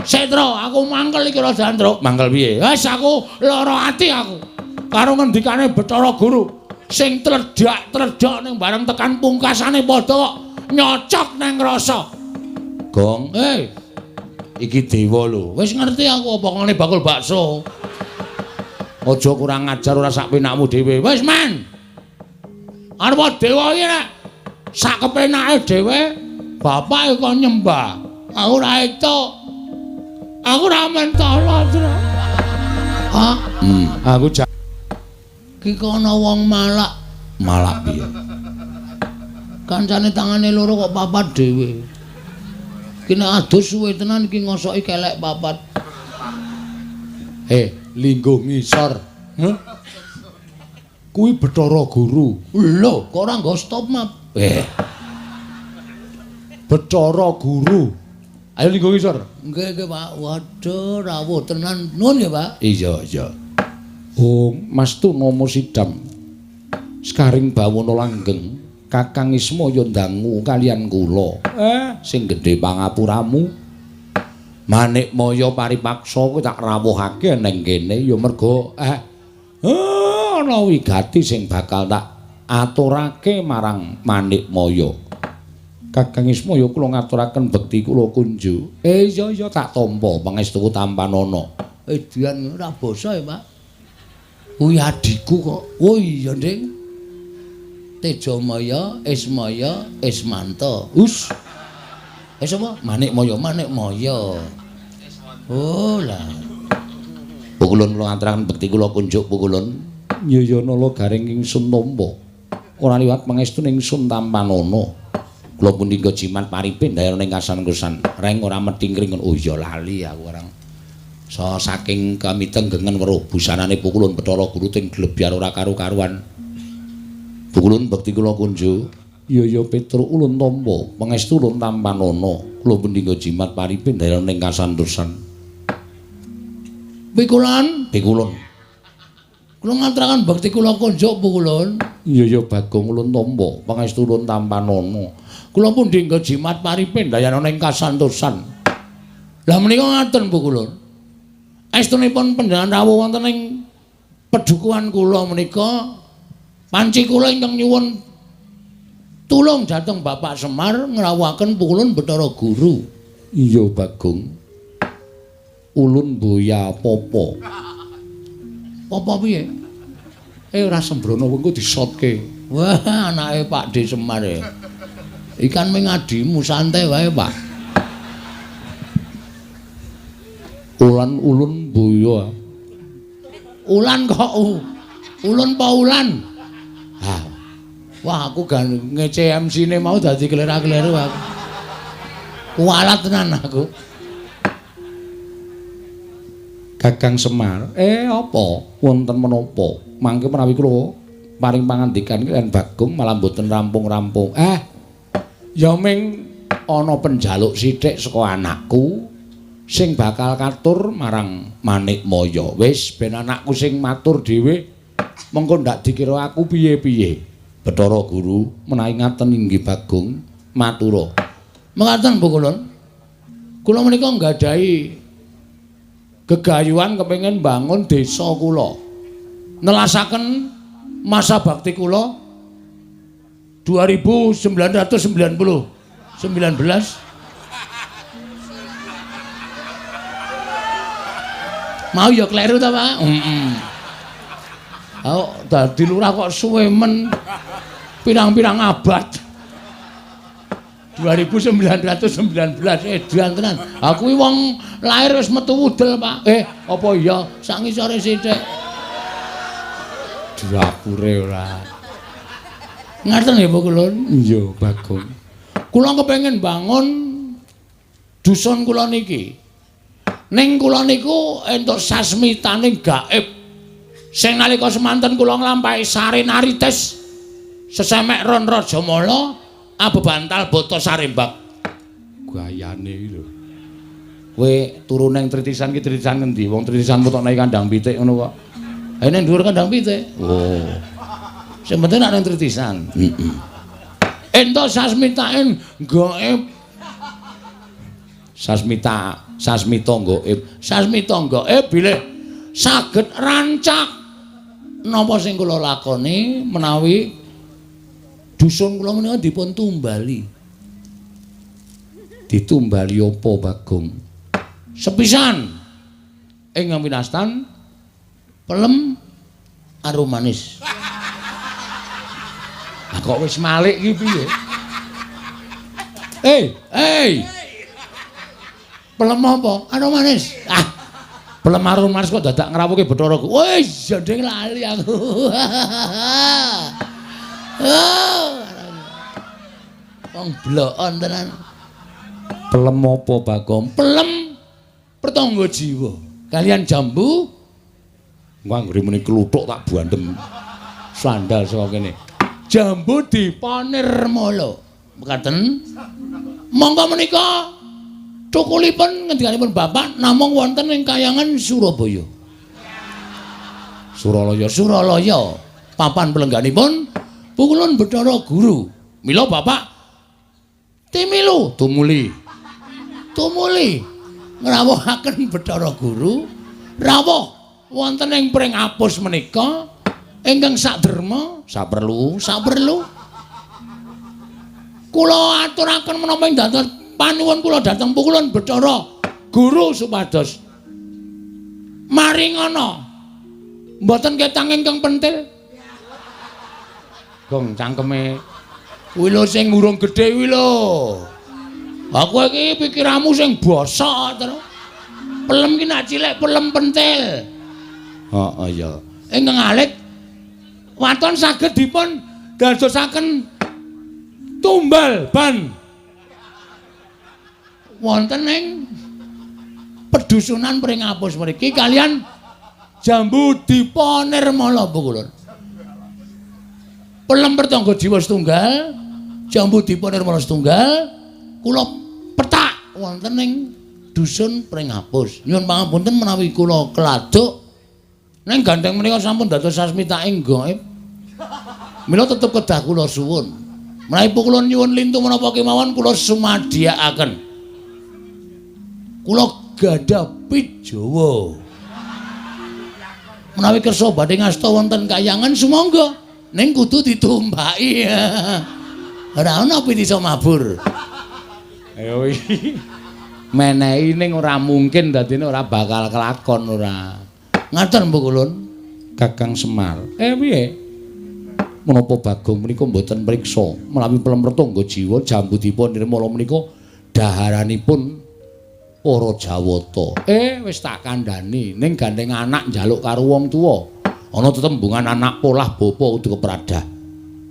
Setro, aku mangkel iki Raja Andro. Mangkel piye? Wis aku lara ati aku. Karo ngendikane Bathara Guru sing tledhak-tledhok ning bareng tekan pungkasane padha kok nyocok nang rasa. Gong, iki dewa lho. Wis ngerti aku apa ngene bakul bakso. Aja kurang ajar ora sak penakmu dhewe. Wis men. Arep dewa iki nek sak kepenake dhewe bapak kok nyembah. Aku ora entuk. Aku ora mentala, Tru. Hah? Aku ki kono wong malak. Malak piye? Kancane tangane loro kok papat dhewe. Ki nek adus suwe tenan iki ngosoki kelek papat. Lingguh ngisor. Heh? Kuwi Bathara Guru. Lho, kok ora nggo stop map? Bathara Guru. Ayo lingguh ngisor. Nggih, nggih, Pak. Waduh, rawuh tenan. Nuwun nggih, Pak. Iya, iya. Oh, Mas Tuna Sidam. Sekaring bawana langgeng, Kakang Ismaya ndangu kalian kula. Sing gedhe pangapuramu. Manikmaya paripaksa kuwi tak rawuhake ning kene ya merga ana wigati sing bakal tak aturake marang Manikmaya. Kakang Ismaya kula ngaturaken bekti kula kunjuk. Iya iya tak tampa pangestuku tampanana. Edian ora basa ya, Pak. Kuwi adhiku kok. Oh iya, Ding. Tejamaya, Ismaya, Ismanta. Us. Sapa? Manikmaya, Manikmaya. Oh lah. Pukulun kula ngaturaken bekti kula kunjuk pukulun. Iya nala garing ingsun tampa. Ora liwat pangestu ingsun tampanana. Kula pundi jimat paripin dayana ing kasan-kusan. Reng ora methingkring. Oh iya lali aku orang. So saking kamitenggengen weruh busanane Pukulun Bathara Guru ting glebyar ora karu-karuan. Pukulun bekti kula kunjuk. Iya iya Petruk ulun tampa pangestu ulun tampanana. Kula pundi jimat paripin dayana ing kasantosan. Pikulun, pikulun. Kula ngaturaken bekti kula kunjuk Pukulun. Iya iya Bagong ulun tampa pangestu ulun tampanana. Kula pundi jimat paripin dayana ing kasantosan. Lah menika ngaten Pukulun. Estunipun panjenengan rawuh wonten ing pedukuhan kula menika panci kula ingkang nyuwun tulung dhateng Bapak Semar ngrawuhaken Pukulun Bathara Guru. Iya Bagong. Ulun boya popo. Popo piye? Ora sembrono wengko disotke. Wah, anake Pak D Semar e. Ikan ming adimu santai wae, Pak. Ulan ulun boya. Ulan kok ulun pa ulan? Ha. Wah, aku gan ngece MC-ne mau dadi kelera-keleru aku. Kualat tenan aku. Kakang Semar, apa? Wonten menapa? Mangke menawi kula paring pangandikan kaliyan Bagong malah mboten rampung-rampung. Ya ming ana penjaluk sithik saka anakku sing bakal katur marang Manikmaya. Wis ben anakku sing matur dhewe, mengko ndak dikira aku piye-piye. Bathara Guru menawi ngaten inggih Bagong matura. Mekaten Pukulun. Kula menika nggadahi gegayuhan kepengin bangun desa kula. Nelasaken masa bakti kula 2990 19. Mau ya kleru ta, Pak? Heeh. Oh, dadi lurah kok suwe men pirang-pirang abad. 2919 edan tenan. Aku kuwi wong lahir wis metu wudel, Pak. Apa iya sak ngisore sithik. Dapure ora. Ngaten nggih, Pukulun? Iya, Bagong. Kula kepengin bangun dusun kula niki. Ning kula niku entuk sasmitaning gaib. Sing nalika semanten kula nglampahi sarenarites sesemek ron Rajamala abebantal bata sarembak. Gayane iki lho. Kowe turu ning tritisan ki tritisan ngendi? Wong tritisan mutok nek kandang pitik ngono kok. Ha ning dhuwur kandang pitik. Oh. Sing penting nek ning tritisan. Heeh. Entuk sasmitaning gaib Sasmita, sasmita gaib. Sasmita gaib bilih saged rancak napa sing kula lakoni menawi dusun kula menika dipun tumbali. Ditumbali apa, Bagong? Sepisan ing winastan pelem arum manis. Lah kok wis malik iki piye? Hey. Pelem apa? Arum manis. Ah. Pelem arum manis kok dadak ngrawuhke Bathara. Wis, jandeng lali aku. Oh. Wong blokon tenan. Pelem apa, Bagong? Pelem pertangga jiwa. Kalian jambu anggere muni kluthuk tak bandem. Sandal saka kene. Jambu dipanirmala. Mekaten. Monggo menika cukulipun ngendikanipun Bapak namung wonten ing kayangan Surabaya. Suralaya, Suralaya. Papan pelengganipun Pukulun Bathara Guru. Mila Bapak timilu tumuli. Tumuli ngrawuhaken Bathara Guru rawuh wonten ing pring apus menika ingkang saderma saperlu saperlu kula aturaken menapa ing dados panuwun kula dhateng Pukulun Bathara Guru supados maringana mboten ketang ingkang pentil. Gong cangkeme kuwi lho sing urung gedhe kuwi lho. Aku iki pikiranmu sing bosok terus. Pelem ki nak cilik pelem pentil. Heeh ya. Ingkang alit waton saged dipun dadosaken tumbal ban wonten ing pedusunan Pringapus mriki kalian jambu dipa nirmala Pukulun. Pelem pertangga jiwa setunggal, jambu dipa nirmala setunggal, kula petak wonten ing dusun Pringapus. Nyuwun pangapunten menawi kula keladuk ning gandeng menika sampun dados sasmitaing gaib. Mila tetep kedah kula suwun. Menawi Pukulun nyuwun lintu menapa kemawon kula sumadiyakaken. Kula gadah pit Jawa. Menawi kersa badhe ngasta wonten kayangan sumangga, ning kudu ditumbaki. Ora ana pit iso mabur. Ayo iki. Menehi ning ora mungkin dadine ora bakal kelakon ora. Ngaten Pukulun. Kakang Semar. Piye? Menapa Bagong menika mboten mriksa menawi pelem pertangga jiwa jambu dipa nirmala menika daharanipun para Jawata. Wis tak kandhani ning gandeng anak njaluk karo wong tuwa. Ana tetembungan anak polah bapa kudu kepradah.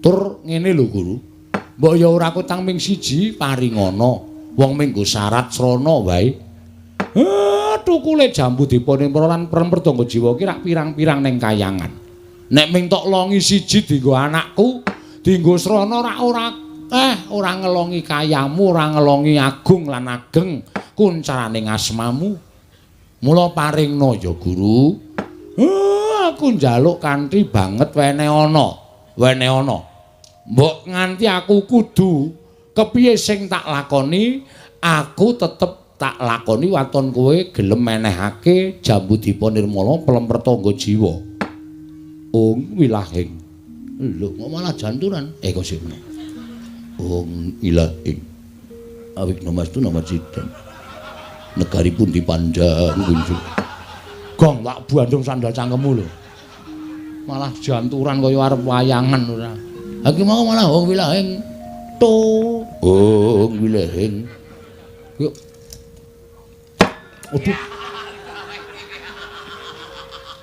Tur ngene lho Guru. Mbok ya ora kutang ming siji paringana. Wong minggo syarat srana wae. Tukule jambu dipa nirmala lan pelem pertangga jiwa ki rak pirang-pirang ning kayangan. Nek ming tok longi siji dienggo anakku, dienggo srana rak ora ora ngelongi kayamu, ora ngelongi agung lan ageng kuncarane asmamu. Mula paringna ya Guru. Aku njaluk kanthi banget wene ana, wene ana. Mbok nganti aku kudu kepiye sing tak lakoni, aku tetep tak lakoni waton kowe gelem menehake jambu dipa nirmala pelem pertangga jiwa. Ung wilahing. Lho kok malah janturan? Kok sik ngono. Ung ilahing. Awik namastu namacidam. Negaripun dipandang kunjung. Gong tak bandung sandal cangkemmu lho. Malah janturan kaya arep wayangan ora. Ha iki mau malah ung wilahing. To, ung wilahing. Yuk. Aduh.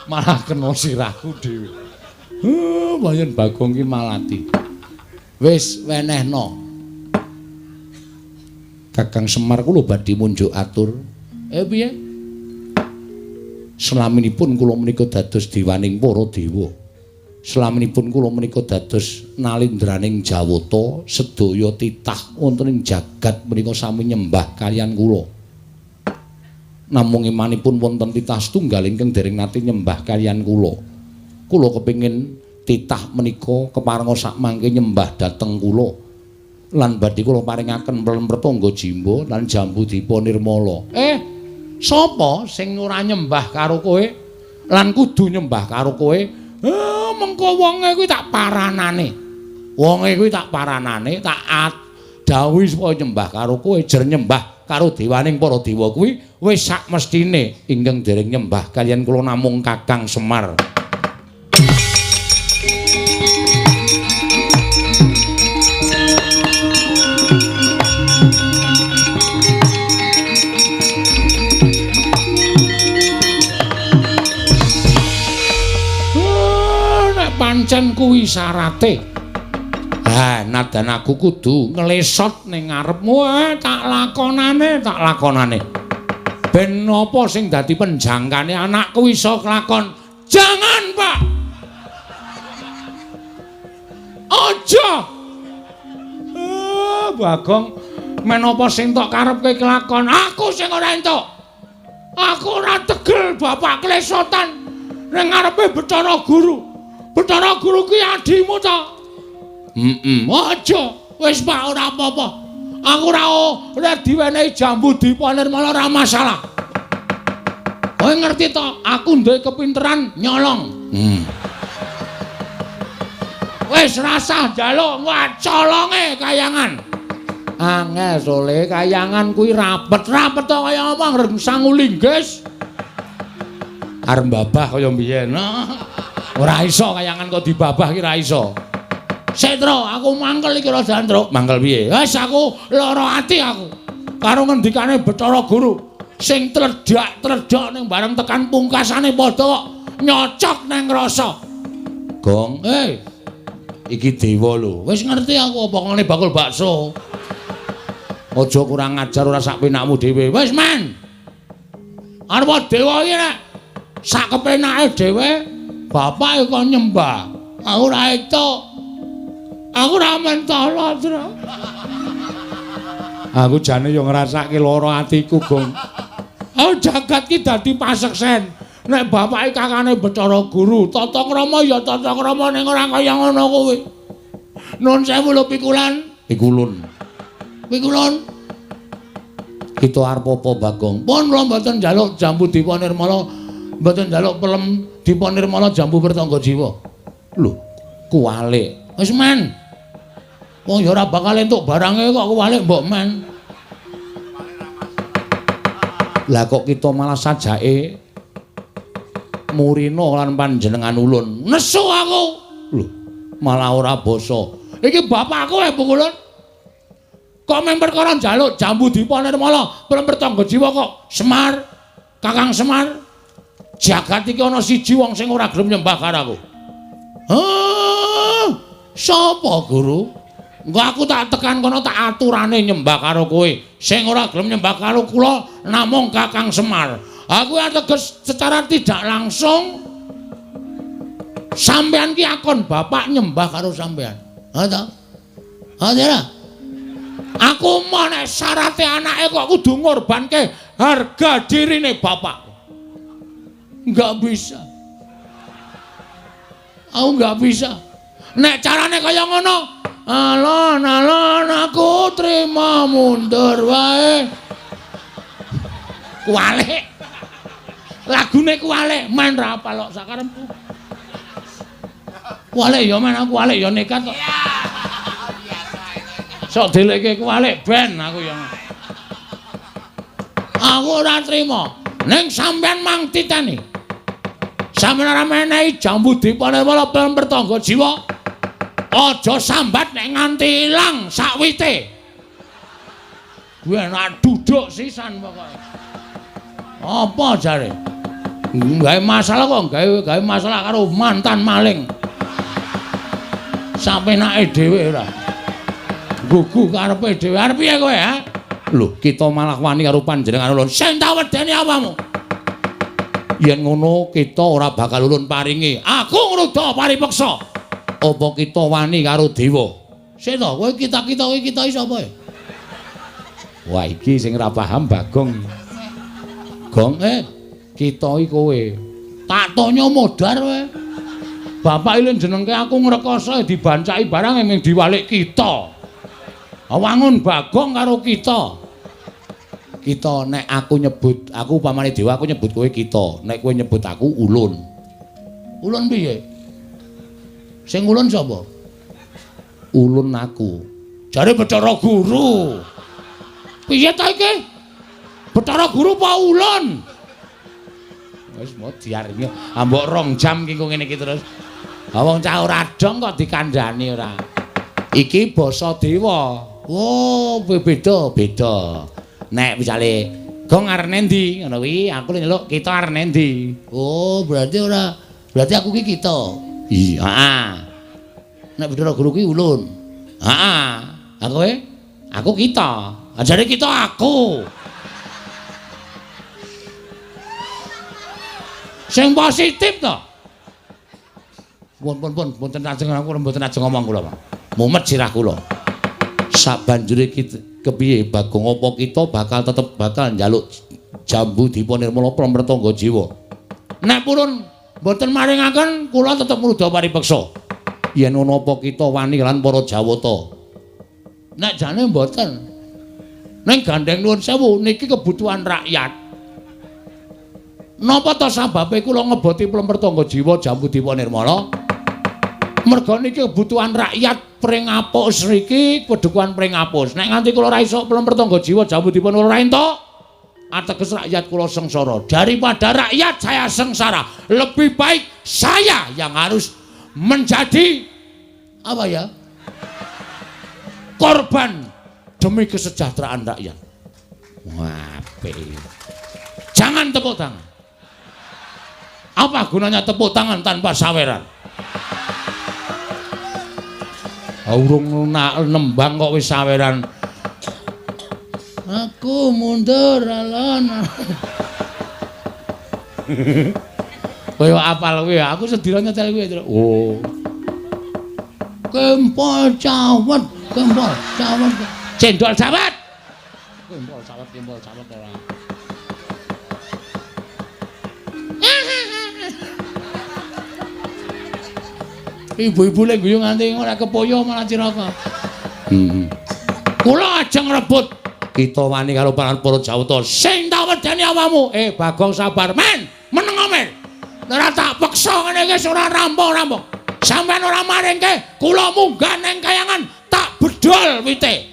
Malah kena sirahku dhewe. Wayan Bagong ki malati. Wis wenehno. Kakang Semar kula badhe munjuk atur. Piye? Selaminipun kula menika dados dewaning para dewa. Selaminipun kula menika dados nalindraning Jawata, sedaya titah wonten ing jagat menika sami nyembah kaliyan kula. Namung imanipun wonten titah setunggal ingkang dereng nate nyembah kaliyan kula. Kula kepingin titah menika keparenga sakmangke nyembah dhateng kula. Lan badhe kula paringaken pelem Pertangga Jimba lan jambu dipa nirmala. Sapa sing ora nyembah karo kowe lan kudu nyembah karo kowe? Mengko wonge kuwi tak paranane. Wonge kuwi tak paranane, tak dawuhi supaya nyembah karo kowe, jer nyembah karo dewaning para dewa kuwi wis sak mestine ingkang dereng nyembah kaliyan kula namung Kakang Semar. Pancen kuwi syarate. Ha, nadan aku kudu nglesot ning ngarepmu, tak lakonane, tak lakonane. Ben apa sing dadi penjangkane anakku iso kelakon. Jangan, Pak. Aja. Bagong, men apa sing tok karepke kelakon, aku sing ora entuk. Aku ora tegel bapak klesotan ning ngarepe Bathara Guru. Bathara Guru kuwi adimu ta? Heeh. Aja, wis Pak ora apa-apa. Aku ora diwenehi jambu dipa nirmala ora masalah. Kowe ngerti to, aku duwe kepinteran nyolong. Wis rasah njaluk colonge kayangan. Angel sole kayangan kuwi rapet-rapet to kaya apa ngreng sangu linggis. Arep babah kaya mbiyen. Ora iso kayangan kok dibabah ki ora iso. Setro, aku mangkel iki rada Andruk. Mangkel piye? Wis aku lara ati aku. Karo ngendikane Bathara Guru sing tledhak-tledhok ning bareng tekan pungkasane padha kok nyocok nang rasa. Gong, iki dewa lho. Wis ngerti aku apa ngene bakul bakso. Aja kurang ajar ora sak penakmu dhewe. Wis men. Arep dewa iki nek sak kepenake dhewe bapak kok nyembah. Aku ora entuk. Aku ora mentolo, Tru. Aku jane yo ngrasake lara atiku, Gong. Oh, jagat ki dadi paseksen. Nek bapake kakane Bathara Guru, tata krama ya tata krama ning ora kaya ngono kuwi. Nun sewu lho pikulan. Pikulun. Pikulun. Kita arep apa, Bagong? Pun kula mboten njaluk jambu dipa nirmala, mboten njaluk pelem dipa nirmala jambu Pertangga Jiwa. Lho, kuwalik. Wis men. Wong ya ora bakal entuk barange kok kuwalik mbok men. Lah kok kita malah sajake murina lan panjenengan ulun. Nesu aku. Lho, malah ora basa. Iki bapakku Pukulun. Kok men perkara njaluk jambu dipa nirmala, pelem Pertangga Jiwa kok Semar, Kakang Semar. Jagat iki ana siji wong sing ora gelem nyembah karo aku. Hah? Sapa, Guru? Engko aku tak tekan kono tak aturane nyembah karo kowe. Sing ora gelem nyembah karo kula namung Kakang Semar. Aku ateges secara tidak langsung sampean ki akon bapak nyembah karo sampean. Ha ta? Ha ta? Aku mau nek syarate anake kok kudu ngorbanke harga dirine bapak. Enggak bisa. Aku enggak bisa. Nek carane kaya ngono, alon-alon aku trima mundur wae. Kuwalik. Lagune kuwalik, men ra apal kok sakarepku. Kuwalik ya men aku kuwalik ya nekat kok. Sok delekke kuwalik ben aku ya. Aku ora trima. Ning sampean mang titeni. Sampeyan ora menehi jambu dipa nirmala pelem Pertangga Jiwa. Aja sambat nek nganti ilang sakwite. Kuwi enak duduk sisan pokoke. Apa jare? Gawe masalah kok gawe masalah karo mantan maling. Sapenake dhewe ora. Gugu karepe dhewe. Arep piye kowe, ha? Lho, kita malah wani karo panjenengan ulun. Sing tak wedeni apamu? Yen ngono kita ora bakal ulun paringi. Aku ngruda paripeksa. Apa kita wani karo dewa? Sik to, kowe kita-kita kowe kita iki sapa? Wah, iki sing ora paham Bagong. Gong, kita iki kowe. Tak tonyo modar kowe. Bapak iki jenengke aku ngrekoso dibancaki barang ming diwalik kita. Wangun Bagong karo kita. Kita nek aku nyebut, aku upamane dewa aku nyebut kowe kita, nek kowe nyebut aku ulun. Ulun piye? Sing ulun sapa? Ulun aku. Jare Bathara Guru. Piye ta iki? Bathara Guru apa ulun? Wis mau diaringi ambok 2 jam ki ngene iki terus. Ha wong cah ora dong kok dikandhani ora. Iki basa dewa. Oh, beda, beda. Nek misale Gong arep endi ngono kuwi, aku nyeluk kita arep endi. Oh, berarti ora, berarti aku ki kita. Iya, heeh. Nek Bathara Guru ki ulun. Heeh. Ha kowe? Aku kita. Jare kita aku. Sing positif to. Pun pun pun mboten ajeng aku mboten ajeng ngomong kula, Pak. Mumet sirah kula. Sabanjure kepiye Bagong apa kita bakal tetep bakal njaluk jambu Dipa Nirmala Pramretangga Jiwa. Nek purun mboten maringaken kula tetep ngruda paripeksa. Yen ana apa kita wani lan para Jawata. Nek jane mboten. Ning gandeng nuwun sewu niki kebutuhan rakyat. Napa ta sababe kula ngeboti Plempertangga Jiwa Jambu Dipa Nirmala? Merga niki kebutuhan rakyat Pringapus niki pedukuhan Pringapus. Nek nganti kula ora iso Plempertangga Jiwa Jambu Dipa Nirmala ora entuk, ateges rakyat kula sengsara. Daripada rakyat saya sengsara, lebih baik saya yang harus menjadi apa ya? Korban demi kesejahteraan rakyat. Wah, jangan tepuk tangan. Apa gunanya tepuk tangan tanpa saweran? Urung nembang kok wis saweran. Aku mundur alon. Kowe apal kowe, aku sedina nyetel kowe. Oh. Kempol cawet, kempol cawet. Cendol cawet. Kempol cawet, kempol cawet ora. Ibu-ibu lek guyu nganti ora kepoyo malah cilaka. Heeh. Kula ajeng rebut kita wani karo para Jawata. Sing tak wedeni awakmu. Bagong sabar men, meneng men. Ora tak peksa ngene iki ora rampung-rampung. Sampeyan ora maringke, kula munggah ning kayangan tak bedol wite.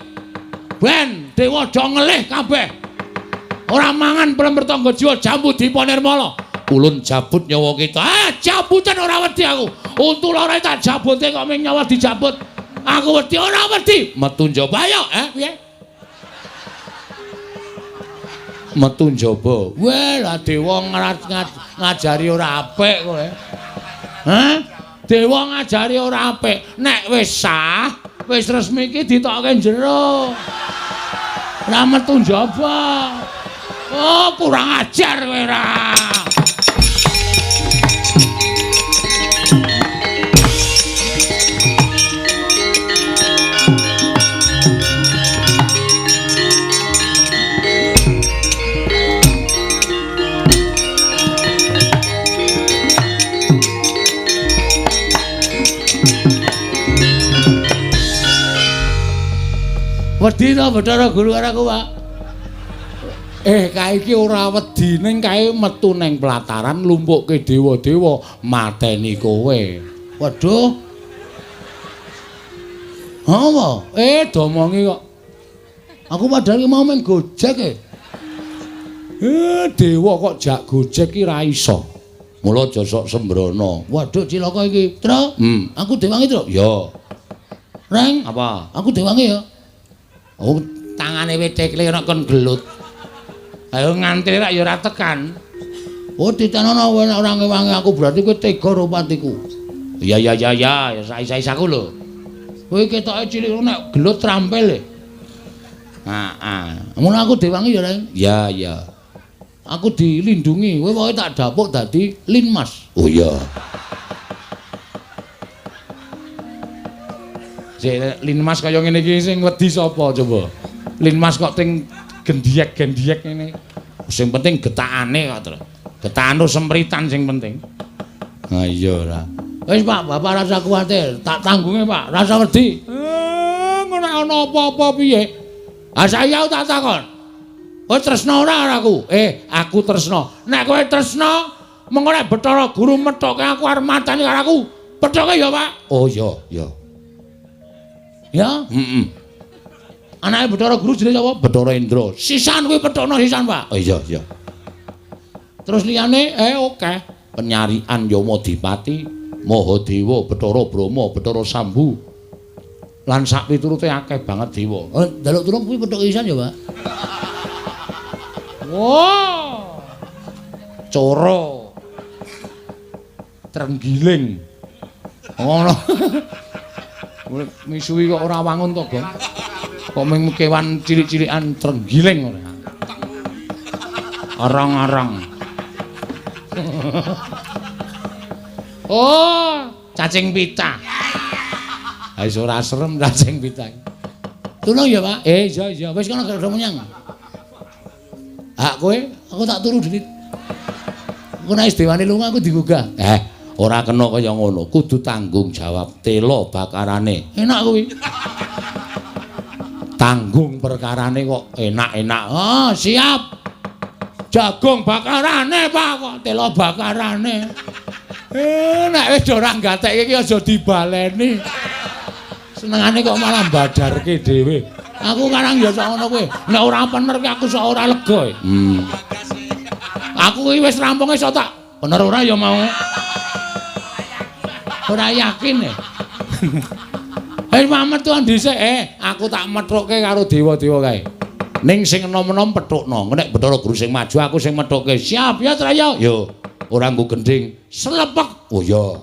Ben dewa do ngelih kabeh. Ora mangan Plempertangga Jiwa Jambu Dipa Nirmala. Ulun jabut nyawa kita. Ah, jabutan ora wedi aku. Untu lara tak jabute kok ming nyawa dijabut. Aku wedi ora wedi. Metu njaba ayo, piye? Metu njaba. Weh, lah dewa ngajari ora apik kowe. Hah? Dewa ngajari ora apik. Nek wis sah, wis resmi iki ditokke jero. Ora metu njaba. Oh, kurang ajar kowe ora. Wedi to Bathara Guru karo aku, Pak? Kae iki ora wedi ning kae metu ning pelataran lumpukke dewa-dewa mateni kowe. Waduh. Apa? Domongi kok. Aku padahal mau main Gojek e. Dewa kok jak Gojek ki ra iso. Mula aja sok sembrono. Waduh cilaka iki. Tru, aku dewangi, Tru. Ya. Reng, apa? Aku dewangi ya. Oh, tangane wis tekle ana kon gelut. Ayo ngantri rak ya ora tekan. Oh, ditanono ora ngewangi aku berarti kowe tega karo patiku. Ya ya ya ya, ya sais-sais aku lho. Kowe ketoke cilik nek gelut trampil e. Heeh. Mun aku dewangi ya, Reng. Ya ya. Aku dilindungi, kowe pokoke tak dapuk dadi Linmas. Oh iya. Sik Linmas kaya ngene iki sing wedi sapa coba? Linmas kok ting gendhiyek-gendhiyek ngene. Sing penting getakane kok, Tru. Getakan sempritan sing penting. Ha iya ora. Wis Pak, Bapak rasa kuwatir, tak tanggunge Pak, rasa wedi. Ngono nek ana apa-apa piye? Ah saya tak takon. Kowe tresna ora karo aku? Aku tresna. Nek kowe tresna, mengko nek Bathara Guru methoke aku arep mateni karo aku. Pethoke ya, Pak. Oh iya, iya. Ya, heeh. Anake Bathara Guru jenenge sapa? Bathara Indra. Sisan kuwi pethokno sisan, Pak. Oh iya, iya. Terus liyane oke. Penyarian Yamadipati, Mahadewa, Bathara Brahma, Bathara Sambu. Lan sak piturute akeh banget dewa. Oh, njaluk tulung kuwi pethuk sisan ya, Pak. Wah. Coro. Trenggiling. Ngono. Misuwi kok ora wangun to, Gong. Kok mung kewan cilik-cilikan trenggiling ora. Arang-arang. Oh, cacing pita. Ha wis ora serem cacing pita. Tulung ya, Pak. Iya iya, wis kono gak menyang. Hak kowe, aku tak turu dhewe. Engko nek wis dewane lunga aku digugah. Ora kena kaya ngono, kudu tanggung jawab tela bakarane. Enak kuwi. Tanggung perkarane kok enak-enak. Oh, siap. Jagung bakarane, Pak, kok tela bakarane. Nek wis ora gatekke iki aja dibaleni. Senengane kok malah badarke dhewe. Aku karang ya sak ngono kuwi. Nek ora pener ki aku sak ora lega. Aku iki wis rampung iso tak bener ora ya mau. Ora yakin e. Hei metu dhisik, aku tak methukke karo dewa-dewa kae. Ning sing enom-enom pethukno. Nek Bathara Guru sing maju aku sing methukke. Siap ya Traya? Yo. Ora nggo gendhing. Slepek. Oh iya.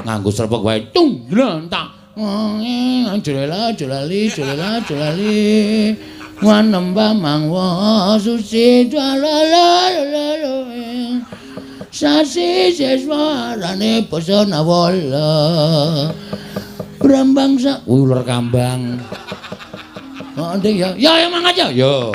Nganggo slepek wae. Tung glentak. Jolela jolali jolela jolali. Wanembah mangwa suci jalala. Sasi seswarane basa nawala. Brambang sa uler kambang. Oh, nding ya. Ya ya mangkat ya. Yo.